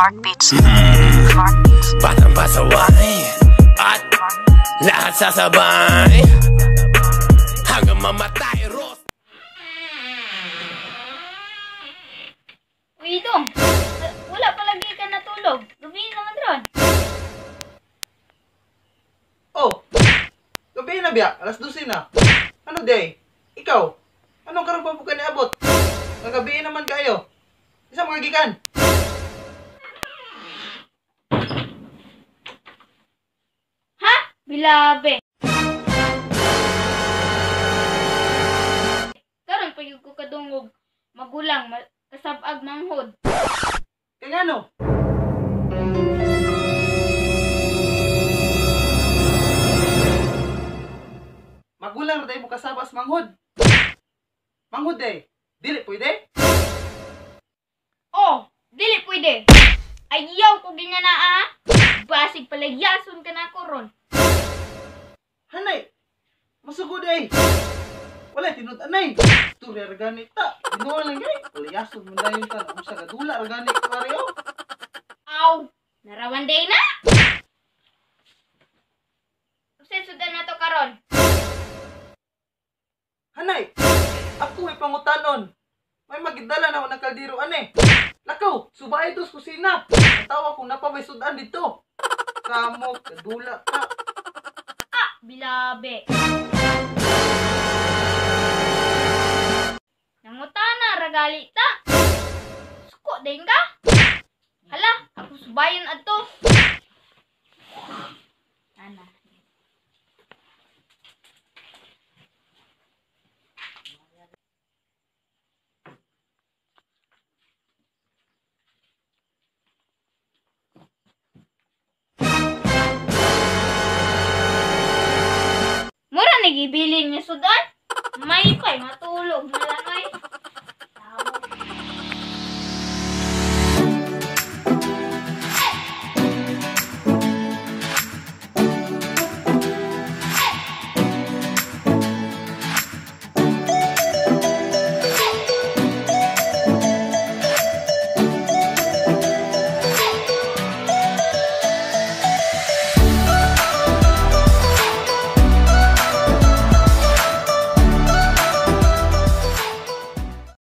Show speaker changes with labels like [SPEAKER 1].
[SPEAKER 1] Mark Beats. Mark Beats.
[SPEAKER 2] Batang pasaway at lahat sasabay hanggang mamatay. Ros.
[SPEAKER 3] Uy, Dong. Wala palagi ka natulog. Gabi naman ron.
[SPEAKER 4] Oh, gabi na biya, alas 12 na. Ano day? Ikaw, anong karon pa po ka niabot? Nagabi naman kayo. Isa mga gikan.
[SPEAKER 3] Ha? Bilabe. Karon pa gyud ko kadungog magulang kasab-ag manghod.
[SPEAKER 4] Kaya nga no? Magulang ra day mo kasabas manghod. Manghod day. Dili pwede?
[SPEAKER 3] Oh, dili pwede. Ayaw ko ganyan na ah. Basig palayason ka na ko ron.
[SPEAKER 4] Hanay. Masugod day. Wala tinud anay. Istorya ra gani ta. Ginuwa lang gay. Palayason mo dayon ta. Usa ka dula ra gani pare oh.
[SPEAKER 3] Aw, narawan day na. Unsay sudan na to karon?
[SPEAKER 4] Hanay. Ako ay pangutanon. May magidala na ako ng kaldero ane. Lakaw, subay dos kusina. Ang tawa kung napabay sudan dito. Kamo, kadula ka.
[SPEAKER 3] Ah, bilabe. Nangutana ragali ta. Suko din ka? Hala, ako subayon adto. Ana. Mura nagibilin niya sudan. May pay matulog na lang ay.